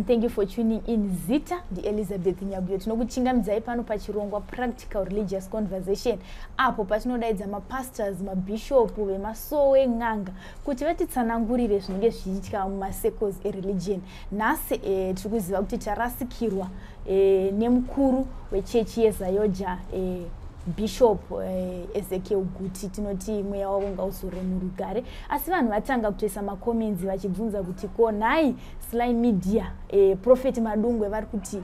And thank you for tuning in. Zita ndiElizabeth Nyaguyo. Tinokuchingamidzai pano pachirongwa Practical Religious Conversation, apo patinodaidza mapastors, mabhishopu, vemasowe, n'anga kuti vatitsanangurire zvinenge zvichiitika mumacircles ereligion. Nhasi tiri kuziva kuti tarasikirwa nemukuru wechechi yeZAOGA, Bishop Ezekiel Guti. Tinoti mweya wavo ngauzorore murugare. Asi vanhu vatanga kutoisa macomments vachibvunza kuti, ko nhai Sly Media, Prophet Madungwe vari kuti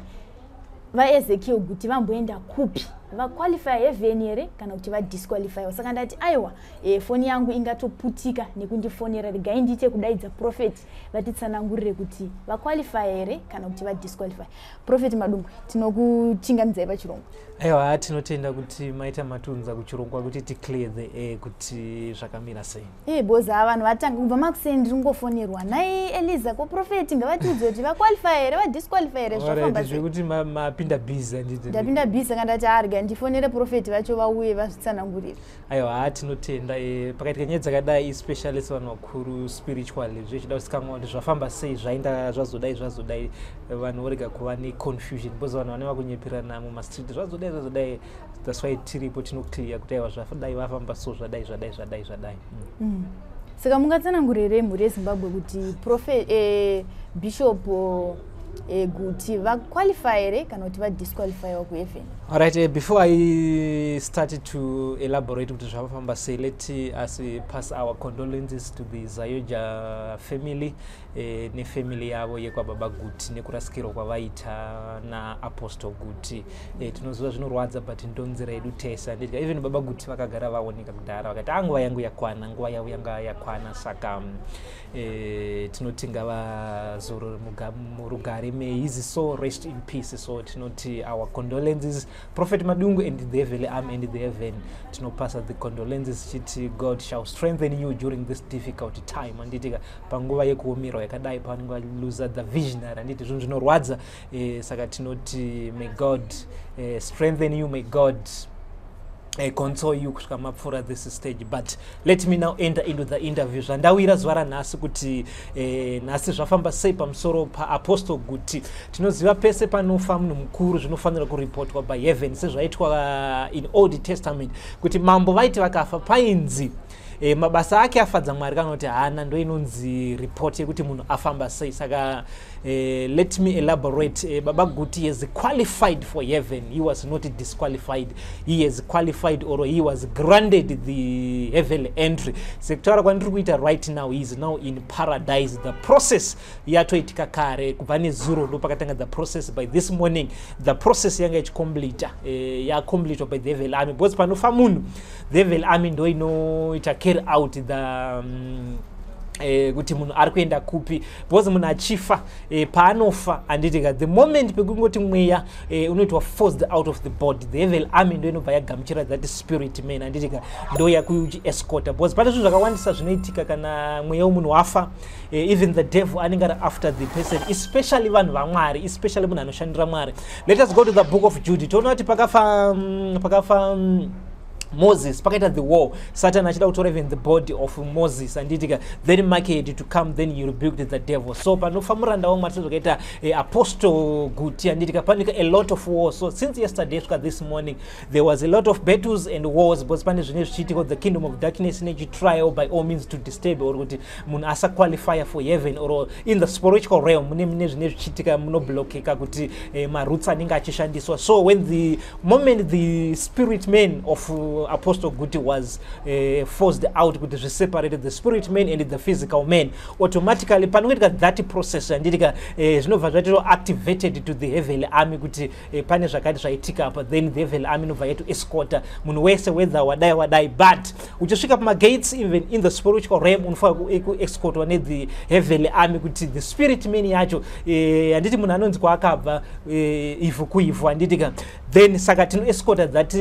vaEzekiel Guti vamboenda kupi? Vaqualify heaven here kana kuti vadisqualifywa? Saka ndati aiwa, foni yangu ingatoputika nekundifonera, regai ndiite kudaidza prophet vatitsanangurire kuti vaqualify here kana kuti vadisqualify. Prophet Madungwe, tinokuchingamidzai pachirongwa. Aiwa, tinotenda kuti maita matunza kuchirongwa kuti ticlear the air kuti zvakamira sei. Boza vanhu vatanga kubva makuseni, ndiri kungofonerwa, "Nai Eliza, ko prophet ngavatiudze kuti vaqualify here, vadisqualify here, zvafamba sei?" Zvekuti mapinda busy, handiti? Ndapinda busy, saka ndati arga ndifonere prophet vacho vauye vazvitsanangurire. Aiwa, tinotenda. Pakaitika nyaya dzakadai, especially sevanhu vakuru spiritually, zvichida kuzikanwa kuti zvafamba sei, zvaenda zvazodai, zvazodai, vanhu vorega kuva neconfusion because vanhu vaneva kunyeperana mumastreet, zvazodai, zvazodai. That's why tiripo, tinoclear kuti aiwa, zvadai, vafamba so, zvadai, zvadai, zvadai, zvadai. Saka mungatsanangurire mhuri yeZimbabwe kuti prophet, Bishop Guti vaqualify here kana kuti vadisqualifywa kuheaven? Alright, before I started to elaborate kuti zvafamba sei, let us pass our condolences to the ZAOGA family nefamily yavo yekwababa Guti nekurasikirwa kwavaita naApostle Guti. Tinoziva zvinorwadza, but ndonzira yedu tese, handiti? Even baba Guti vakagara vaoneka kudhara, vakati, "A, nguva yangu yakwana, nguva yavo yanga yakwana." Saka tinoti ngavazorore murugare. May his soul rest in peace. So tinoti our condolences, Prophet Madungwe and the heavenly army and the heaven, tinopasa the condolences chiti God shall strengthen you during this difficult time, handitika? Panguva yekuomerwa yakadai, pavanenge valuza the visionary, handiti? Zvinhu zvinorwadza. Saka tinoti may God strengthen you, may God console you kusvika mapfuura this stage. But let me now enter into the interview zvandawira zuva ranhasi, kuti nhasi zvafamba sei pamusoro paApostle Guti. Tinoziva pese panofa munhu mukuru, zvinofanira kuripotwa by heaven, sezvaitwa in Old Testament, kuti mambo vaiti vakafa, painzi mabasa ake afadza Mwari kana kuti haana. Ndo inonzi report yekuti munhu afamba sei. Saka let me elaborate. Baba Guti has qualified for heaven. He was not disqualified. He has qualified or he was granted the heavenly entry. Sekutaura kwandiri kuita right now, he is now in paradise. The process yatoitika kare, kubva nezuro ndo pakatanga the process. By this morning the process yanga ichicompleta, yacompletwa by the heavenly army, because panofa munhu, the heavenly army ndo inoita carry out the kuti munhu ari kuenda kupi, because munhu achifa, paanofa, handitika, the moment pekungoti mweya unoitwa forced out of the body, the heavenly army ndo inobva yagamuchira that spirit man, handitika? Ndo yakuchiescorta, because pane zvinhu zvakawandisa zvinoitika kana mweya wemunhu wafa. Even the devil anenge ari after the person, especially vanhu vaMwari, especially munhu anoshandira Mwari. Let us go to the Book of Jude. Toona kuti pakafa Moses, pakaita the war, Satan achida kutora even the body of Moses, handitika? Then Michael had to come, then he rebuked the devil. So panofa muranda waMwari sezvakaita Apostle Guti, handitika, panoika a lot of war. So since yesterday svika this morning, there was a lot of battles and wars, because pane zvine zvichiitika, the kingdom of darkness nechitrial by all means to disturb or kuti munhu asaqualify for heaven, or in the spiritual realm mune zvine zvichiitika, munoblokeka kuti maroots anenge achishandiswa. So when the moment the spirit man of Apostle Guti was forced out, kuti zviseparated the spirit man and the physical man, automatically panoitika that process, handitika, zvinobva zvaito activated to the heavenly army kuti pane zvakati zvaitika apa. Then the heavenly army inobva yato escorta munhu wese, whether wadai wadai, but uchisvika pamagates, even in the spiritual realm, unofanira kuescortwa nethe heavenly army, kuti the spirit man yacho, handiti munhu anonzi kwaakabva ivhu kuivhu, handitika? Then saka tinoescorta that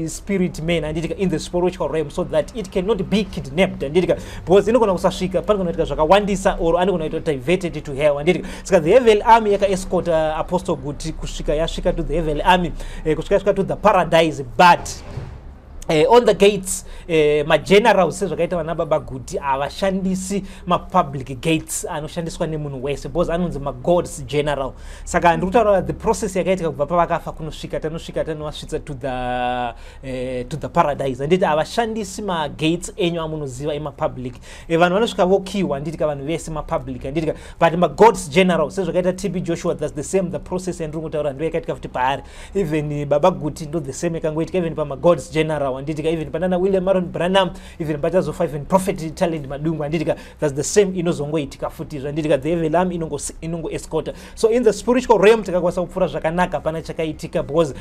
spirit man, handitika, in the spiritual realm, so that it cannot be kidnapped, handitika? Because inogona kusasvika, panogona kuitika zvakawandisa, or anogona kuita diverted to hell, handitika? Saka the heavenly army yakaescorta Apostle Guti kusvika yasvika to the heavenly army, kusvika yasvika to the paradise. But On the gates, magenerals sezvakaita vana Baba Guti havashandisi mapublic gates anoshandiswa nemunhu wese, because anonzi magods general. Saka ndiri kutaura the process yakaitika kubva pavakafa kunosvika tanosvika tanovasvitsa to the paradise, handiti? Havashandisi magates enyu amunoziva emapublic. Vanhu vanosvika vokiwa, handiti ka? Vanhu vese mapublic, handiti ka? But magods general sezvakaita TB Joshua, that's the same, the process yandiri kutaura ndo yakaitika futi paari. Even Baba Guti ndo the same yakangoitika even pamagods general, handitika? Even panana William Marrion Branham, even pachazofa even Prophet Talent Madungwe, handitika? That's the same inozongoitika futi izvo, handitika? The heaven army inongo escorta. So in the spiritual realm takakwanisa kupfuura zvakanaka, pana chakaitika, because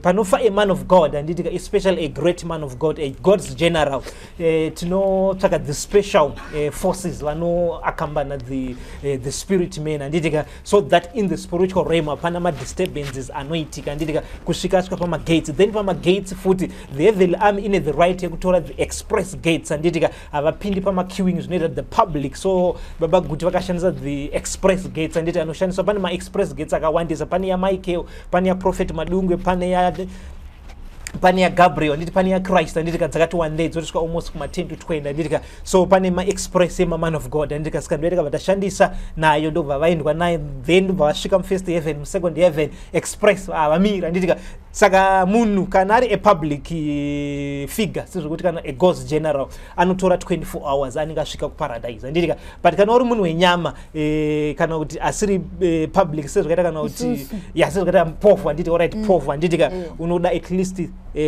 panofa a man of God, handitika, especially a great man of God, a God's general, tinotsvaka the special forces vanoaccompanya the spirit man, handitika, so that in the spiritual realm hapana madisturbances anoitika, handitika, kusvika asvika pamagates. Then pamagates futi the heavenly army ine the right yekutora the express gates, handitika? Havapindi pamaqueuing zvinoita the public. So Baba Guti vakashandisa the express gates, handiti? Anoshandiswa, pane maexpress gates akawandisa. Pane yaMichael, pane yaProphet Madungwe, pane yaGabriel, handiti? Pane yaChrist, handitika? Dzakati wandei, dzotosvika almost kuma10 to 20, handitika? So pane maexpress emaman of God, handitika? Saka ndoitika vatashandisa nayo, ndobva vaendwa nayo, then ndobva vasvika mufirst heaven, musecond heaven, express havamira, handitika? Saka munhu kana ari apublic figure, sezvokuti kana agods general, anotora 24 hours anenge asvika kuparadise, handitika? But kana uri munhu wenyama, kana kuti asiri public sezvakaita kana kuti ya sezvakaita pofu, handiti? Alright, pofu, handitika? Unoda at least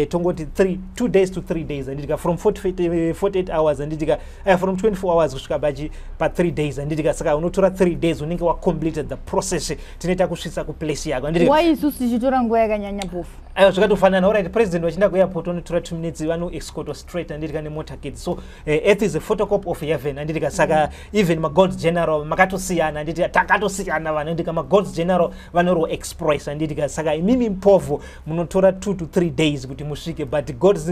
tongoti 3 2 days to 3 days, handitika? From 48, 48 hours, handitika, from 24 hours kusvika pachi pa3 days, handitika? Saka unotora 3 days, unenge wacompleted the process tinoita kusvitsa kuplace yako, handitika? Why isusu tichitora nguva yakanyanya, pofu? Aiwa, zvakatofanana. Alright, president vachienda kuairport unotora 2 minutes, vanoescortwa straight, handitika, nemotorcade. So earth is a photocopy of heaven, handitika? Saka even magods general makatosiyana, handitika? Takatosiyana vanhu, handitika? Magods general vanorwa express, handitika? Saka imimi mpovho munotora 2 to 3 days kuti musvike, but gods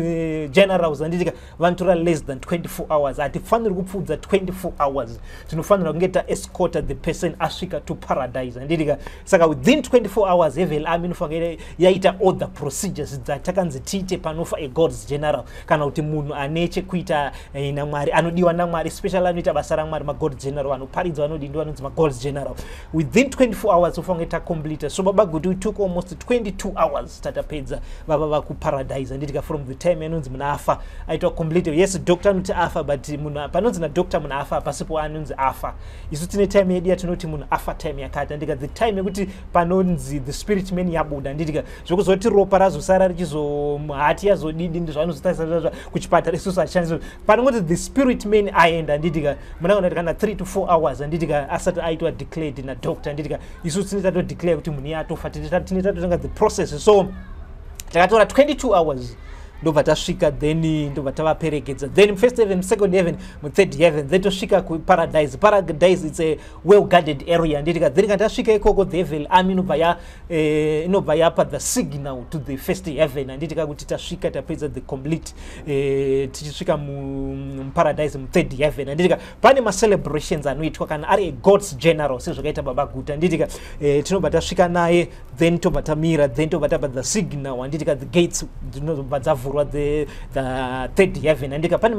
generals, handitika, vanotora less than 24 hours. Hatifaniri kupfuudza 24 hours. Tinofanira kunge taescorta the person asvika to paradise, handitika? Saka within 24 hours heaven army inofanira yaita all the procedures dzatakanzi tiite panofa agods general, kana kuti munhu ane chekuita naMwari, anodiwa naMwari, especially anoita basa raMwari. Magods general vanoparidza, vanodi, ndo vanonzi magods general. Within 24 hours ofange tacompleta. So Baba Guti, we took almost 22 hours tatapedza, vava vakuparadise, handitika? From the time anonzi munhu afa aitwa complete. Yes, doctor anoti afa, but munhu panonzi nadoctor munhu afa, pasipo anonzi afa. Isu tine time yedu yatinoti munhu afa, time yakati, handitika? The time yekuti panonzi the spirit man yabuda, handitika? Zvokuzoti ropa razosara richizohati yazodidi, ndizvanozotarisa kuchipatara. Isusu hatishandisi. Panongoti the spirit man aenda, handitika, munagona kuti kana 3 to 4 hours, handitika, asati aitwa declared nadoctor, handitika? Isusu tine tatodeclare kuti munhu iye atofa, tine tatotanga the process. So takatora 22 hours, ndobva tasvika, then ndobva tavaperekedza, then first heaven, second heaven, muthird heaven, then tosvika kuparadise. Paradise, it's a well guarded area, handitika? Then kana tasvika ikoko, the heaven army inobva ya inobva yapa the signal to the first heaven, handitika, kuti tasvika, tapedza the complete, tichisvika muparadise, muthird heaven, handitika? Pane macelebrations anoitwa kana ari agods general sezvakaita Baba Guti, handitika? Tinobva tasvika naye, then tobva tamira, then tobva tapa the signal, handitika? The gates dzinobva dzavhurwa, the third heaven, handika? Pane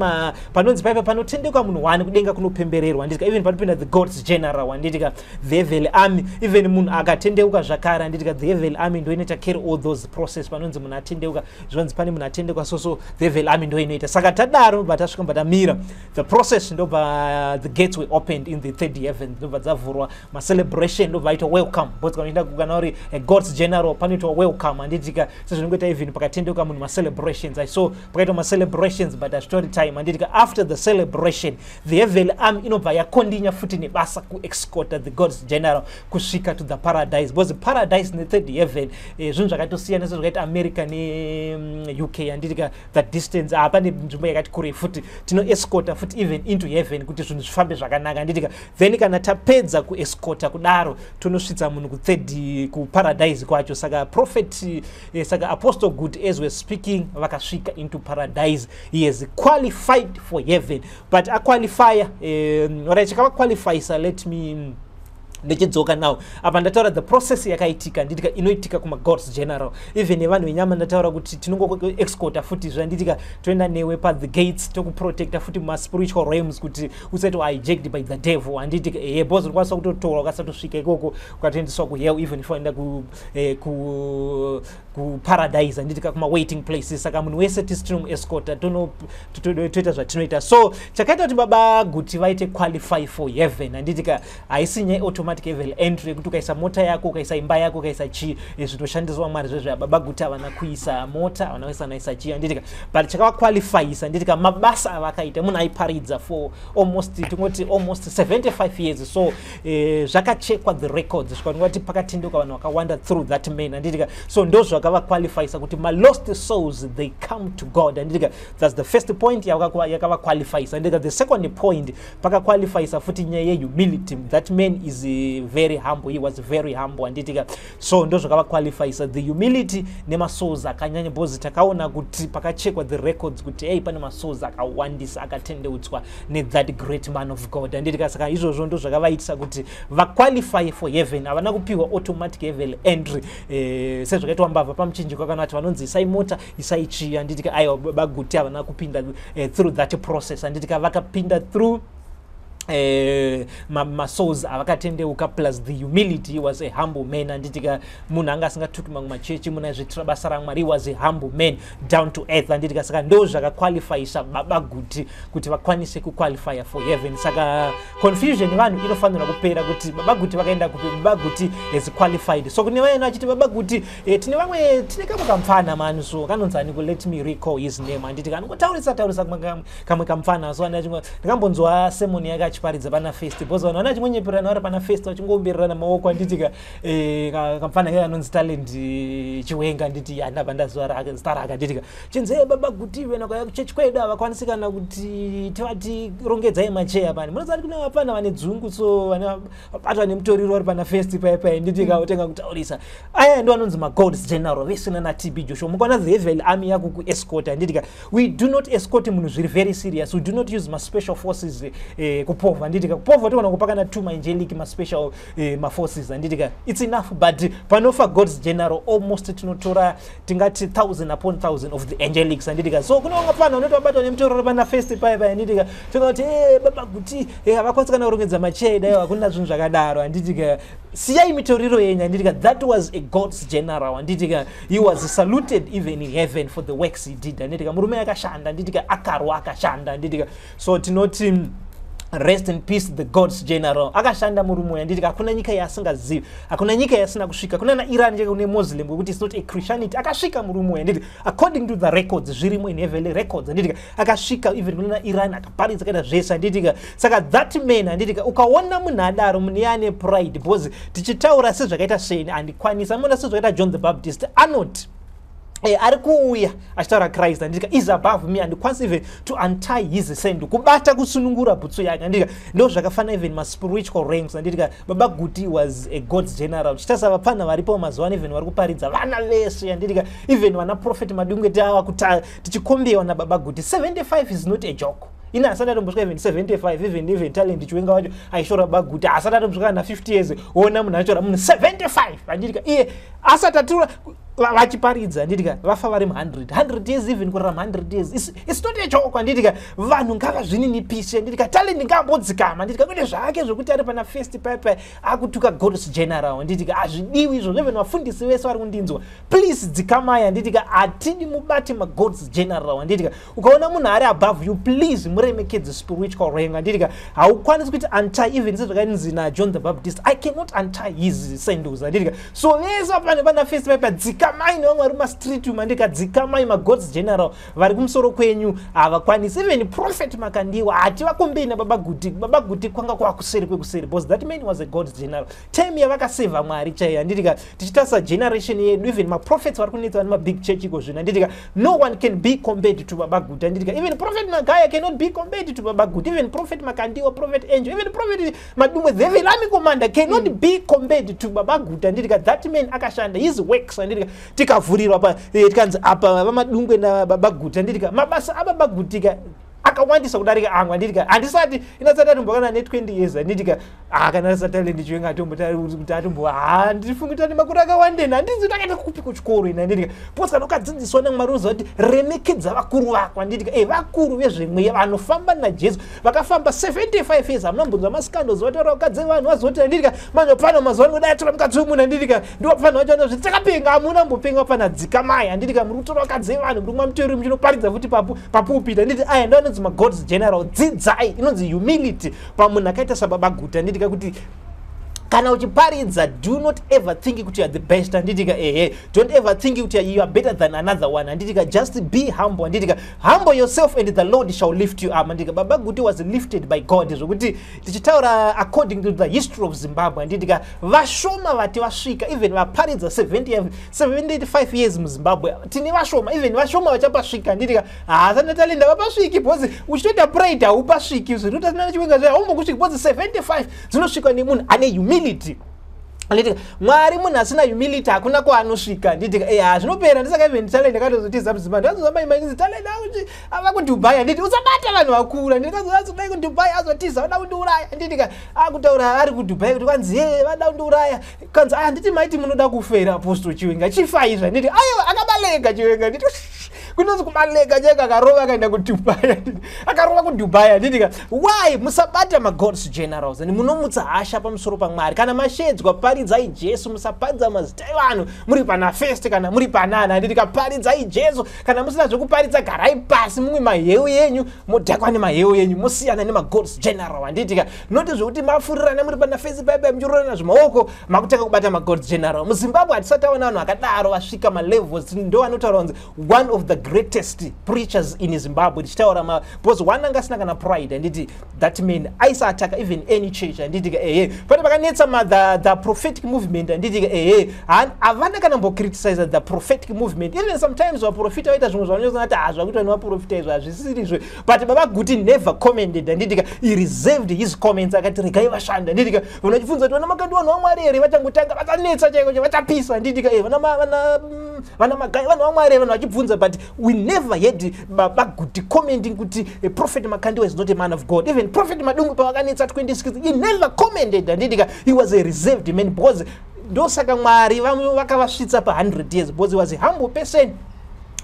panonzi paipa panotendekwa munhu wani, kudenga kunopembererwa, handitika? Even panopinda the gods general, handitika, the heaven army, even munhu akatendeuka zvakare, handitika, the heaven army ndo inoita carry all those process. Panonzi munhu atendeuka, zvinonzi pane munhu atendeuka, so the heaven army ndo inoita. Saka tadaro, bva tasvika, bva tamira the process, ndobva the gates were opened in the third heaven, ndobva dzavhurwa, macelebration, ndobva aitwa welcome, because kana uchienda kana uri a gods general panoitwa welcome, handitika? Sezvinongoita even pakatendeuka munhu, macelebrations. I saw pakaitwa macelebrations, but hazvitori time, handitika? After the celebration, the heaven army inobva yakondinya futi nebasa kuescorta the gods general kusvika to the paradise, because paradise nethird heaven zvinhu zvakatosiyana, sezvakaita America neUK, handitika? The distance, hapane nzvimbo yakati kurei futi. Tinoescorta futi even into heaven kuti zvinhu zvifambe zvakanaka, handitika? Then kana tapedza kuescorta kudaro, tonosvitsa munhu kuthird, kuparadise kwacho. Saka prophet, saka Apostle Guti, as we're speaking, vakasvika into paradise. He has qualified for heaven, but aqualifya, right, chakavaqualifyisa, let me Ndichidzoka now, apa ndataura the process yakaitika, nditika, inoitika kumagods general, even nevanhu venyama. Ndataura kuti tinongoescorta futi zvanditika, toenda newe pathe gates, tokuprotecta futi mumaspiritual realms kuti usati hijacked by the devil, handitika? Ehe, because unokwanisa kutotorwa ukasatosvika ikoko, ukatoendeswa kuhell, even if waenda kuparadise, handitika, kumawaiting places. Saka munhu wese tisi tinomuescorta, toita zvatinoita. So chakaita kuti Baba Guti vaite qualify for heaven, handitika, haisi nyaya automatic heaven entry yekuti ukaisa mota yako, ukaisa imba yako, ukaisa chii, zvinoshandiswa Mwari zvezvo. Baba Guti havana kuisa mota, havana kuisa naisa chii, handitika? But chakavaqualifyisa, handitika, mabasa avakaita. Munhu aiparidza for almost, tingoti almost 75 years. So zvakachekwa, the records, zvikaonekwa kuti pakatendeuka vanhu vakawanda through that man, handitika? So ndo zvakavaqualifyisa kuti malost souls, they come to God, handitika? That's the first point yakavaqualifyisa, handitika? The second point pakaqualifyisa futi nyaya yehumility. That man is very humble, he was very humble, handitika? So ndo zvakavaqualifyisa, the humility nemasouls akanyanya, because takaona kuti pakachekwa the records kuti ei, pane masouls akawandisa akatendeutswa nethat great man of God, handitika? Saka izvozvo ndo zvakavaitisa kuti vaqualify for heaven. Havana kupiwa automatic heaven entry sezvakaitwa mbavha pamuchinjikwa, kana kuti vanonzi isai mota, isai chii, handitika? Aiwa, Baguti havana kupinda through that process, handitika? Vakapinda through masouls avakatendeuka, plus the humility. He was a humble man, handitika? Munhu anga asingatuki mamwe machechi, munhu aizviitira basa raMwari. He was a humble man, down to earth, handitika? Saka ndo zvakaqualifyisa Baba Guti kuti vakwanise kuqualifya for heaven. Saka confusion vanhu inofanira kupera kuti Baba Guti vakaenda kupi. Baba Guti has qualified. So kune vayena vachiti Baba Guti, tine vamwe, tine kamwe kamupfana mani, so kanonzani, let me recall his name, handitika? Anongotaurisa taurisa kamwe kamupfana. So ndikambonzwa sermon yake achiparidza pana First, because vanhu vana vachingonyeperana vari pana First, vachingombererana maoko, handitika? Kamupfana ke kanonzi Talent Chiwenga, handiti? Handabva ndaziva zita rake, handitika? Chinzi, "Baba Guti vena kwaya kuchechi kwedu havakwanisi kana kuti tivati rongedzai macheya pani." Munoziva kuti kune vapfana vane dzungu, so vabatwa nemutoriro vari pana First pai, handitika? Utenga kutaurisa. Aya ndo anonzi magods general vese nana TB Joshua. Mukaona the heaven army yako kuescort, handitika? We do not escort munhu zviri very serious. We do not use maspecial forces kupovha, handitika? Kupovha toona kupa kana two maangelic, maspecial maforces, handitika? It's enough. But panofa gods general, almost tinotora tingati thousand upon thousand of the angelics, handitika? So kune vamwe fana unoti vabatwa nemutoriro pana First pai, handitika? Tongati, Baba Guti havakwanisi kana kurongedza macheya. Daiwa hakuna zvinhu zvakadaro, handitika? Siyai mitoriro yenyu, handitika? That was a god's general, handitika? He was saluted even in heaven for the works he did, handitika? Murume akashanda, handitika? Akarwa, akashanda, handitika? So tinoti rest in peace the god's general. Akashanda murume uyu, handitika? Hakuna nyika yaasingazivi, hakuna nyika yasina kusvika. Kuna naIran cheke, kune Muslim, wekuti it's not a Christianity. Akasvika murume uyu, handiti? According to the records zvirimo in heavenly records, handitika? Akasvika even kuna naIran, akaparidza, akaita zvese, handitika? Saka that man, handitika, ukaona munhu adaro, munhu iye ane pride, because tichitaura sezvakaita seni handikwanisi. Amoona sezvakaita John the Baptist anoti, ari kuuya achitaura Christ, handika, is above me, handikwanisi even to untie his sandal, kubata kusunungura bhutsu yake, handika? Ndo zvakafanana even maspiritual ranks, handika? Baba Guti was a god's general. Chitarisa vapfana varipo mazuva ano, even vari kuparidza vana vese, handika? Even vana Prophet Madungwe tava tichikombewa naBaba Guti. 75 is not a joke. Ine asati atombosvika even 75. Even Talent Chiwenga wacho aishora Baguti asati atombosvika na 50 years. Ona munhu achora munhu 75, handitika? Iye asati atura vachiparidza, handitika? Vafa vari mu100 100 years. Even kurarama 100 years, it's not a joke, handitika? Vanhu ngavazvininipise, handitika? Talent ngaambodzikama, handitika? Kwete zvake zvokuti ari pana First paipai akutuka god's general, handitika? Hazvidiwi izvozvo. Even vafundisi vese vari kundinzwa, please dzikamai, handitika? Hatidi mubate magods general, handitika? Ukaona munhu ari above you, please muremekedze spiritual rank, handitika? Haukwanisi kuti untie, even sezvakanzi naJohn the Baptist, "I cannot untie his sandals," handitika? So vese vapane pana First paipa, dzikamai. Nevamwe vari mumastreet umu, handika, dzikamai. Magods general vari kumusoro kwenyu havakwanisi. Even Prophet Makandiwa hativakombei naBaba Guti. Baba Guti kwanga kwakuseri kwekuseri, because that man was a god's general. Time yavakasevha Mwari chaiyo, handitika? Tichitarisa generation yedu, even maprophets vari kunetsa nemabig church iko zvino, handitika, no one can be compared to Baba Guti, handitika? Even Prophet Magaya cannot be compared to Baba Guti. Even Prophet Makandiwa, Prophet Angel, even Prophet Madungwe, the heaven army commander cannot be compared to Baba Guti, handitika? That man akashanda, his works, handitika? Tikavhurirwa pa tikanzi apa VaMadungwe naBaba Guti, handitika, mabasa aBaba Guti ka akawandisa kudarika angu, handitika? Handisati inasati atombokana ne20 years, handitika? Ah, kana saTalent Chiwenga atomboti atombo, ha, ndifungi kuti ane makore akawandeni. Handinzi kuti akaenda kupi kuchikoro ina, handitika? Because kana ukadzidziswa naMwari, unoziva kuti remekedza vakuru vako, handitika? E, vakuru vezvemweya vanofamba naJesu vakafamba 75 years, hamunambonzwa mascandals vataura vakadzi vanhu vazoti, handitika? Manje pano mazuva ano dai atora mukadzi wemunhu, handitika? Ndiwo vanhu vacho vanozviti takapenga. Hamuna mbopenga pana dzikamai, handitika? Muri kutora vakadzi vevanhu, muri kumwa muteuro, muchinoparidza futi papulpit, handiti? Aya ndo anonzi magods general. Dzidzai inonzi humility pamunhu akaita sababa Guti, handitika? Kuti kana uchiparidza, do not ever think kuti you are the best, handitika? Ehe, don't ever think kuti you are better than another one, handitika? Just be humble, handitika? Humble yourself and the Lord shall lift you up, handitika? Baba Guti was lifted by God, zvokuti tichitaura according to the history of Zimbabwe, handitika, vashoma vati vasvika even vaparidza 70 75 years muZimbabwe. Tine vashoma, even vashoma vachapasvika, handitika? Haasana Talenda vapasviki, because uchitoita pride haupasviki. Zvinoita Chiwenga zve haumbokusviki, because 75 dzinosvikwa nemunhu ane humility, handitika? Mwari, munhu asina humility hakuna kwaanosvika, handitika? E, hazvinopera. Ndisaka even Talent akatozotiza muZimbabwe. Ndazozamaimainzi Talent ava kuDubai, handiti? Usabata vanhu vakura. Ndikazodai kuDubai, azotiza, vada kundiuraya, handitika? Akutaura ari kuDubai kuti kwanzi, "Ye, vada kundiuraya." Kanzi, "Aya, handiti maiti munoda kufera, Apostle Chiwenga? Chifai zva," handiti? Aiwa, akabaleka Chiwenga, handiti? Kunonzi kubaleka chaiko. Akarova akaenda kuDubai, akarova kuDubai, handitika? Why? Musabata magods generals and munomutsa hasha pamusoro paMwari. Kana mashedzwa, paridzai Jesu. Musaparidza mazita evanhu muri pana First kana muri panana, handitika? Paridzai Jesu. Kana musina zvekuparidza, garai pasi, mumwe maheu yenyu, modhakwa nemaheu yenyu, mosiyana nemagods general, handitika? Noti zvokuti mafurirana muri pana First paipai, muchirorana zvimaoko, makutanga kubata magods general. MuZimbabwe hatisati taona vanhu vakadaro vasvika malevels. Ndo vanotaura kunzi one of the greatest preachers in Zimbabwe. Tichitaura because one anga asina kana pride, handiti? That man aisaataka even any church, handitika? Ehe, pane pakanetsa the prophetic movement, handitika? Ehe, havana kana mbocriticize the prophetic movement. Even sometimes vaprofita vaita zvimwe zvavanoti hazvakuitwa nevaprofita izvo, hazvisirizvo, but Baba Guti never commented, handitika? He reserved his comments, akati regai vashanda, handitika? Vanhu vachibvunza kuti vana Makandiwa vanhu vaMwari here? Vachangotanga vachanetsa chaiko, vachapisa, handitika? Vana Magai vanhu vaMwari, vanhu vachibvunza, but we never had Baba Guti commenting kuti Prophet Makandiwa is not a man of God. Even Prophet Madungwe pavakanetsa 2016, he never commented, handitika? He was a reserved man, because ndosaka Mwari vakavasvitsa pa100 years, because he was a humble person,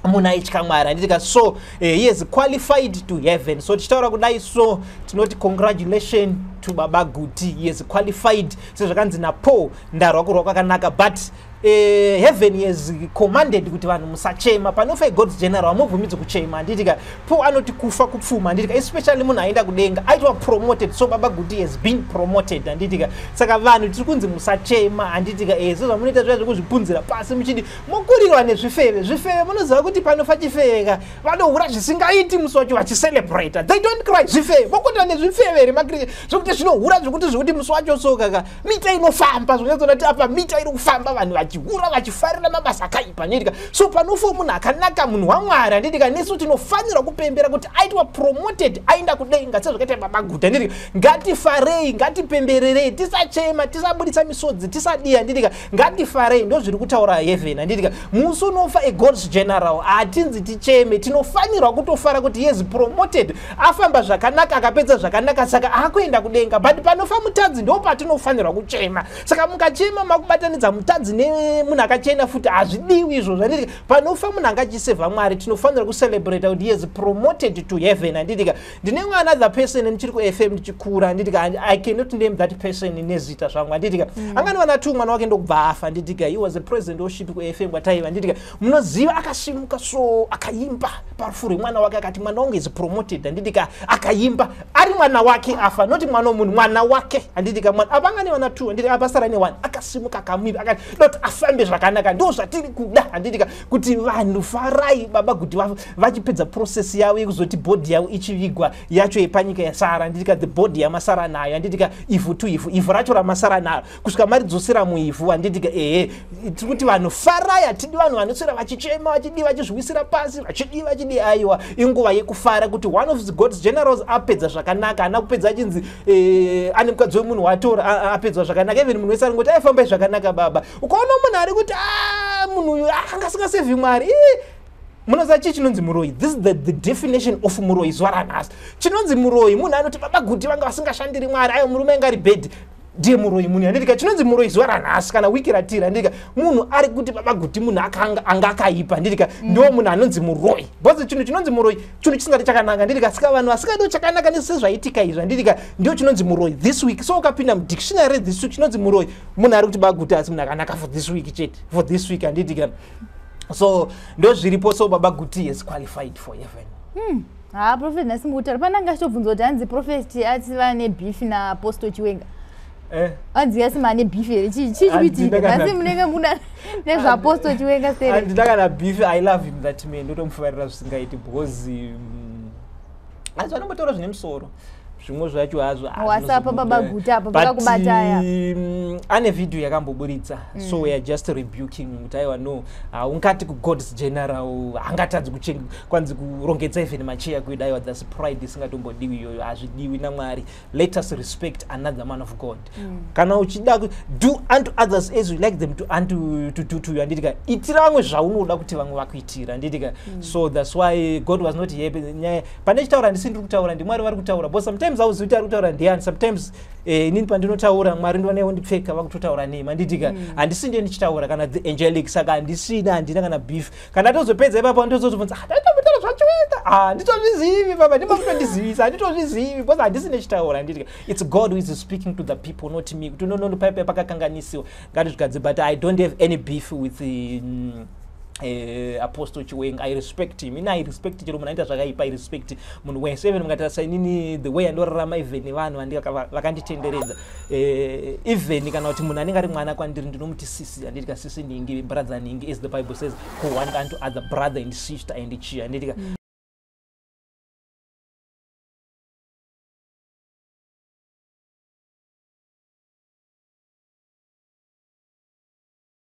munhu aitya Mwari, handitika? So he is qualified to heaven. So tichitaura kudai, so tinoti congratulation to Baba Guti. He is qualified, sezvakanzi naPaul, "Ndarwa kurwa kwakanaka." But heaven has commanded kuti vanhu musachema panofa God's general. Hamubvumidzi kuchema, handitika? Paul anoti kufa kupfuma, handitika? Especially munhu aenda kudenga, aitwa promoted. So Baba Guti has been promoted, handitika? Saka vanhu tiri kunzi musachema, handitika? Sezvamunoita zviya zvekuzvipunzira pasi muchidi mokurirwa nezvifeve. Zvifeve, munoziva kuti panofa chifeveka vanohura zvisingaiti musi wacho, vachicelebrata. They don't cry. Zvifeve, mokurirwa nezvifeve here, makristu? Zvokuti zvinohura zvekuti musi wacho sokaka mita inofamba, zvonyatsoona kuti apa mita iri kufamba, vanhu vachihura vachifarira mabasa akaipa, handitika? So panofa munhu akanaka, munhu waMwari, handitika, nesu tinofanira kupembera kuti aitwa promoted, aenda kudenga, sezvakaita Baba Guti, handitika? Ngatifarei, ngatipembererei, tisachema, tisabudisa misodzi, tisadiya, handitika? Ngatifarei. Ndo zviri kutaura heaven, handitika? Musi unofa agods general, hatinzi ticheme. Tinofanirwa kutofara kuti he is promoted, afamba zvakanaka, akapedza zvakanaka, saka akuenda kudenga. But panofa mutadzi ndo patinofanirwa kuchema. Saka mukachema, makubatanidza mutadzi nemunhu akachena futi. Hazvidiwi izvozvo, handitika? Panofa munhu anga achisevha Mwari, tinofanira kucelebrata kuti he is promoted to heaven, handitika? Ndine another person ndichiri kuFM ndichikura, handitika? I cannot name that person nezita zvangu, handitika? Angani vana tu, mwana wake ndokubva afa, handitika? He was a president worship kuFM kwataiva, handitika? Munoziva, akasimuka so akaimba parufu rwemwana wake, akati, "Mwana wangu is promoted," handitika? Akaimba ari mwana wake afa, noti mwana womunhu, mwana wake, handitika? Apa anga nevana two, handitika? Apasara neone. Akasimuka akamuimba, akati doti afambe zvakanaka. Ndo zvatiri kuda, handitika? Kuti vanhu farai Baba kuti vachipedza process yavo yekuzoti body yavo ichivigwa yacho yepanyika yasara, handitika? The body yamasara nayo, handitika? Ivhu to ivhu, ivhu racho ramasara naro kusvika maridzosera muivhu, handitika? Ehe, tiri kuti vanhu farai. Hatidi vanhu vanoswera vachichema, vachidi vachizviwisira pasi, vachidi vachidi. Aiwa, inguva yekufara kuti one of the God's generals apedza zvakanaka. Haana kupedza achinzi ane mukadzi wemunhu watora. Apedzwa zvakanaka. Even munhu wese aringoti aifambai zvakanaka baba. Ukaona munhu ari kuti munhu uyu anga asingasevhi Mwari, munoziva chii chinonzi muroyi? This is the definition of muroyi zuva ranhasi. Chinonzi muroyi munhu anoti Baba Guti vanga vasingashandiri Mwari. Ayo, murume anga ari bad. Ndiye muroyi munhu, handitika? Chinonzi muroyi zuva ranhasi kana wiki ratiri, handitika, munhu ari kuti Baba Guti munhu anga akaipa, handitika? Ndo munhu anonzi muroyi, because chinhu chinonzi muroyi chinhu chisingati chakanaka, handitika? Saka vanhu vasingadiwo chakanaka nesezvaitika izvi, handitika, ndio chinonzi muroyi this week. So ukapinda mudictionary this week, chinonzi muroyi munhu ari kuti Baba Guti asi munhu akanaka for this week chete, for this week, handitika? So ndo zviripo. So Baba Guti is qualified for heaven. Ha, Prophet, nhasi mukutaura pananga achitobvunza kuti hanzi Prophet ati vane beef naApostle Chiwenga. Hanzi asi mane beef here? Chii chikuitika nhasi? Munenge muna nezvaApostle Chiwenga sere? Handina kana beef. I love him, that man. Ndotomufarira zvisingaiti because asi vanombotaura zvine musoro, zvimwe zvacho hazvo. Wasapa Baba Guti apa pakakubataya. Ane vhidhiyo yakamboburitsa. So we are just rebuking kuti aiwa, no, haungati kuGod's general hangatadzi kwanzi kurongedza even macheya kuida. Aiwa, that's pride isingatombodiwi iyoyo, hazvidiwi naMwari. Let us respect another man of God. Kana uchida do unto others as you like them to do to you, handitika? Itira vamwe zvaunoda kuti vamwe vakuitira, handitika? So that's why God was not happy. Nyaya pane chitaura, handisi ndiri kutaura, ndiMwari vari kutaura, but sometimes hauzivi kuti ari kutaura ndiani. Sometimes inini pandinotaura, Mwari ndovanaiwo ndipfeka vakutotaura nemi, handitika? Handisi ndiye ndichitaura kana the angelic. Saka handisina, handina kana beef. Kana tozopedza ipapo, ndozozobvunza, "Ah, ndatombotaura zvaChiwenga?" Ah, handitozvizivi baba, ndimamutondizivisa, handitozvizivi because handisi ndichitaura, handitika? It's God who is speaking to the people, not me, kuti no, paipa pakakanganisiwa, ngatizvigadze. But I don't have any beef with Apostle Chiwenga. I respect him. Ini I respect chero munhu anoita zvakaipa. I respect munhu wese. Even mukatarisa inini, the way andorarama, even nevanhu vakanditenderedza, even kana kuti munhu anenge ari mwana kwandiri, ndinomuti sisi, handitika? Sisi ningi, brother ningi, as the Bible says, call one unto other brother and sister and chi, handitika?